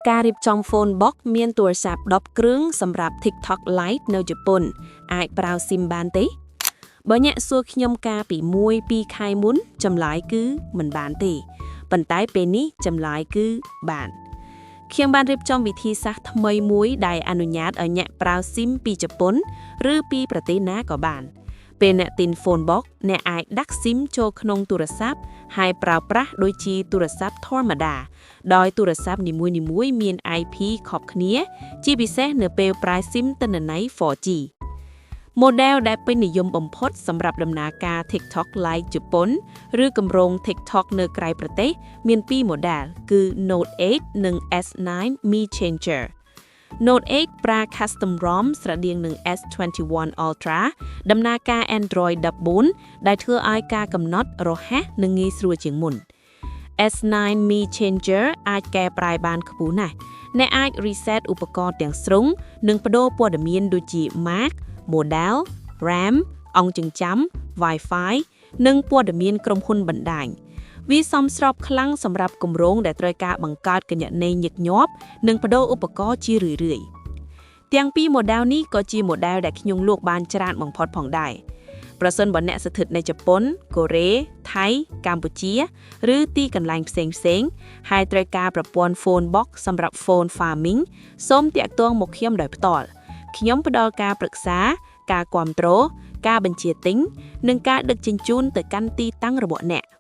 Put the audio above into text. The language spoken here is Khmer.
ការរៀបចំ phone box មានទូរស័ព្ទ10គ្រឿងសម្រាប់ TikTok Lite នៅជប៉ុន អាចប្រើ SIM បានទេបើអ្នកសួរខ្ញុំកាលពី1 2ខែមុនចម្លើយគឺមិនបានទេប៉ុន្តែពេលនេះចម្លើយគឺបានខ្ញុំបានរៀបចំវិធីសាស្ត្រថ្មីមួយដែលអនុញ្ញាតឲ្យអ្នកប្រើ SIM ពីជប៉ុន ឬពីប្រទេសណាក៏បាន ពេលអ្នកទិញ phone box អ្នកអាចដាក់ SIM ចូលក្នុងទូរស័ព្ទហើយប្រើប្រាស់ដូចជាទូរស័ព្ទធម្មតា ដោយទូរស័ព្ទនីមួយៗមាន IP ខុសគ្នា ជាពិសេសនៅពេលប្រើ SIM ទិន្នន័យ 4G model ដែលពេញនិយមបំផុតសម្រាប់ដំណើរការ TikTok Lite ជប៉ុន ឬគម្រោង TikTok នៅក្រៅប្រទេសមានពីរ model គឺ Note 8 និង S9 Mi Changer។ Note 8ប្រើ Custom ROM ស្រដៀងនឹង S21 Ultra ដំណើរការ Android 14ដែលធ្វើឲ្យការកំណត់រហ័សនិងងាយស្រួលជាងមុន។ S9 Mi Changer អាចកែប្រែបានខ្ពស់ណាស់អ្នកអាច reset ឧបករណ៍ទាំងស្រុងនិងប្ដូរព័ត៌មានដូចជា Mark, Model, RAM អង្គចងចាំ Wi-Fi និងព័ត៌មានក្រុមហ៊ុនបណ្ដាញវាសមស្របខ្លាំងសម្រាប់គម្រោងដែលត្រូវការបង្កើតគណនីញឹកញាប់និងប្ដូរឧបករណ៍ជារឿយៗទាំងពីរ model នេះក៏ជា model ដែលខ្ញុំលក់បានច្រើនបំផុតផងដែរប្រសិនបើអ្នកស្ថិតនៅជប៉ុន កូរ៉េ ថៃ កម្ពុជា ឬទីកន្លែងផ្សេងផ្សេងៗហើយត្រូវការប្រព័ន្ធ phone box សម្រាប់ phone farming សូមទាក់ទងមកខ្ញុំដោយផ្ទាល់ខ្ញុំផ្ដល់ការប្រឹក្សា ការគាំទ្រការបញ្ជាទិញ និងការដឹកជញ្ជូនទៅកាន់ទីតាំងរបស់អ្នក។